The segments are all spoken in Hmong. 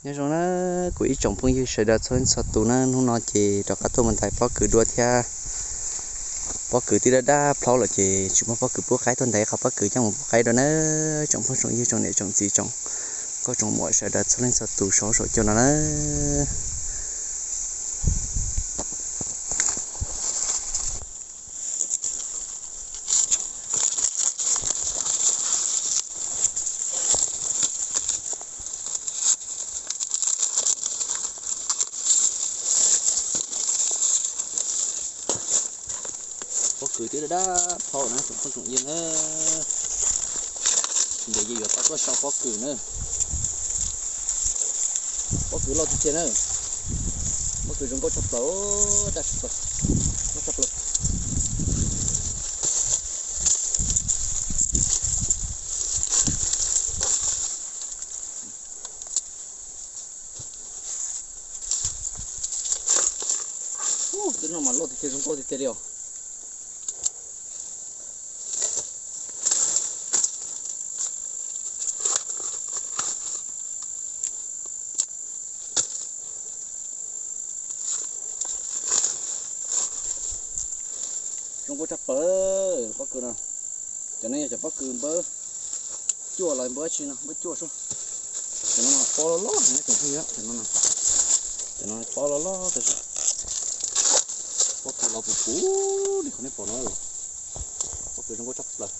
Nyob zoo na kuv ib tsoom phooj ywg sawv daws txhua leej txhua tus na, hnub no ces rov qab tuaj mus ntais pob kws dua thiab. Pob kws twb dab dab plhaub lawm ces tsis muaj pob kws pub qaib, tuaj ntais qhov pob kws coj mus pub qaib dua na. Tsoom phooj tsoom ywg tsoom niam tsoom txiv tsoom nkauj tsoom muam sawv daws txhua leej txhua tus saum huab saum cua no na. Pob kws twb dab dab plhaub na tsoom phooj tsoom ywg na. Ntawm yus yuav tau tuaj sau pob kws na. Pob kws loj tiag tiag na. Pob kws zoo nkauj tshaj plaws, daj tshaj plaws, loj tshaj plaws. Ub, tej no mas loj tiag tiag, zoo nkauj tiag tiag li os. Zoo nkauj tshaj plaws pob kws no. Cov no yog cov pob kws npawb cuaj los npawb dab tsi no, npawb cuaj sub. Cov no mas pob loj loj na tsoom phooj ywg, cov no, cov no pob loj loj tas zog. Pob kws los puv puv li qhov nej pom no, pob kws zoo nkauj tshaj plaws.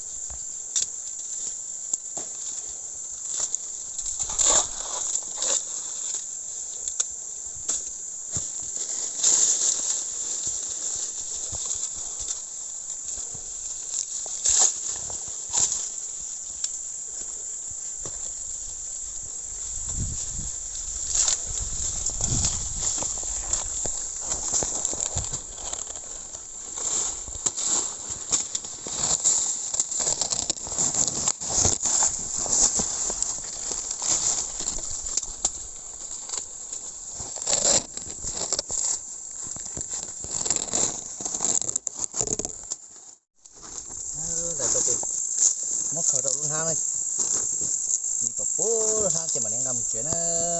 Muab khaws rau lub hnab na, li kom puv lub hnab ces mam li nqa mus tsev na,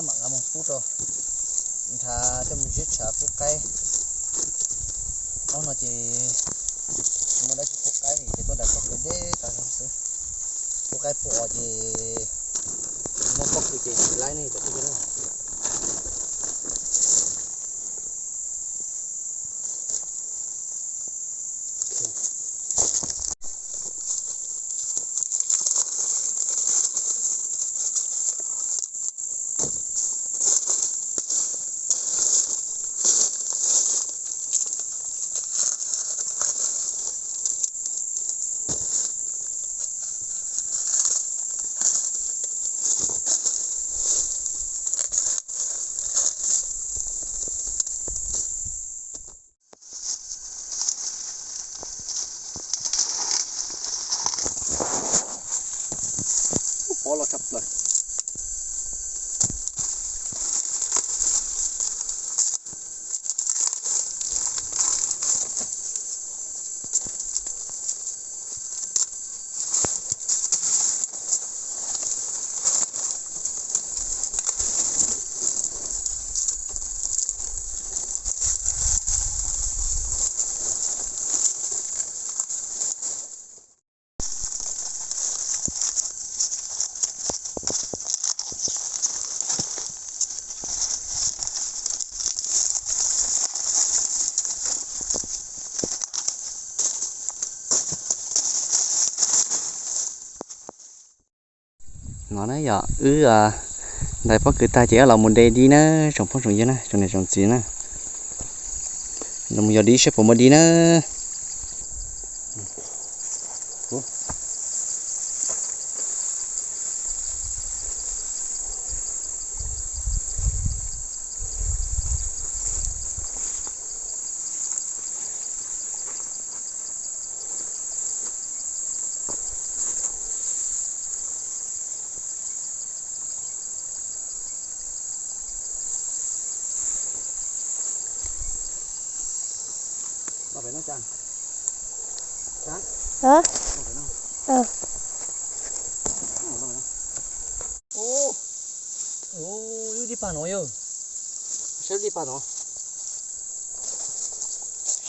mam nqa mus pub rau nrhav coj mus ziab tshav pub qaib. Ob no ces tsis muaj dab tsi pub qaib li ces tuaj ntais pob kws deb tas zog xwb. Pub qaib pub os ces tsis muaj pob kws ces tsis laib ne cov phooj ywg na. Pob loj tshaj plaws. No na yog wb ntais pob kws tag ces wb los mus de dib na, tsoom phooj tsoom ywg na, tsoom niam tsoom txiv na. Los mus yog dib saib puas muaj dib na. Dib pag no yog, saib dib pag no,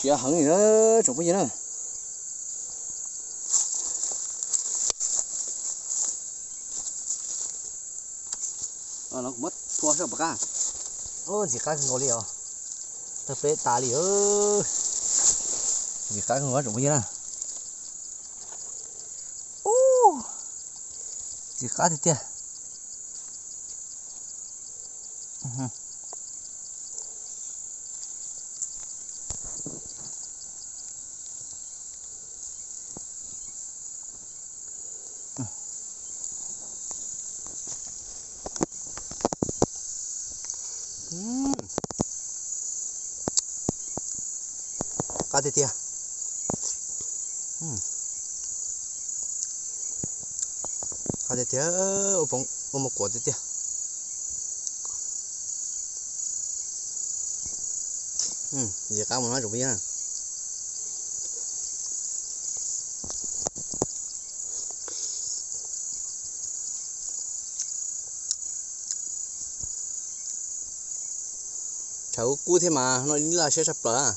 siav heev li tsoom phooj ywg na. Los kuv muab thua soj pom qab. Ntxim qab kawg nkaus li os. Tawg pleb tas li. Ntxim qab kawg nkaus tsoom phooj ywg na. Ub, ntxim qab tiag tiag. Qab tiag tiag. Qab tiag tiag, ua mov kuam tiag tiag. Ntxim qab mus no tsoom phooj ywg na. Tshav kub kub thiab mas no dib laj siab tshaj plaws.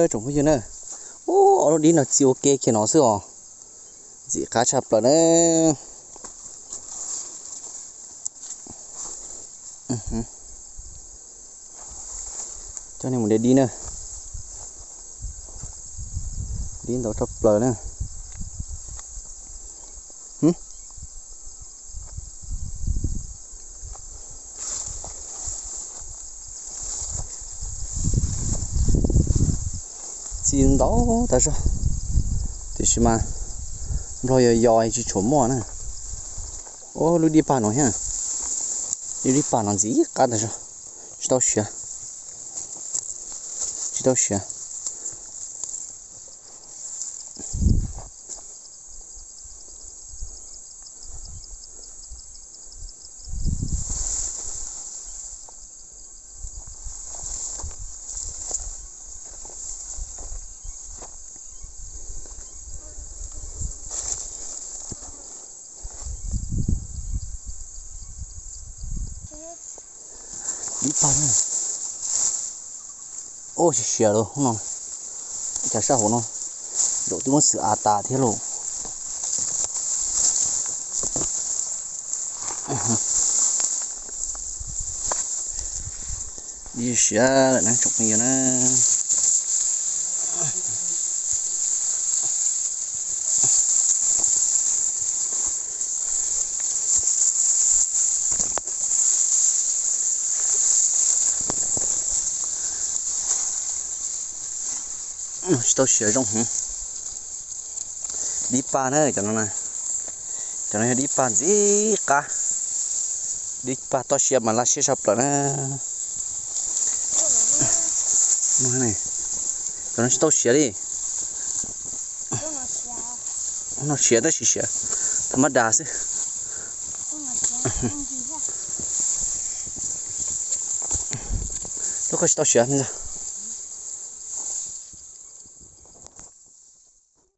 Tsoom phooj ywg na, ub, ob lub dib no txi ua ke kiag no xwb os. Ntxim qab tshaj plaws na. Coj nej mus de dib na. Dib ntau tshaj plaws na. Txi ntau tas zog, tiam sis mas nplog yos yos tsis tshua muaj na. Ub, lub dib pag no thiab, lub dib pag no ntxim qab tas zog, tsis tau siav, tsis tau siav. Dib pag na. Ub, siav siav lawm no. Cas sab hauv no zaum twb muab xwm av tas thiab lauj. Dib siav lawm na tsoom phooj ywg na. Tsis tau siav zoo heev. Dib pag na cov no, cov no yog dib pag ntxim qab. Dib pag toj siab mas laj siab tshaj plaws na. Cov no tsis tau siav li. No siav tab sis siav thas mas das xwb. Lub ko tsis tau siav.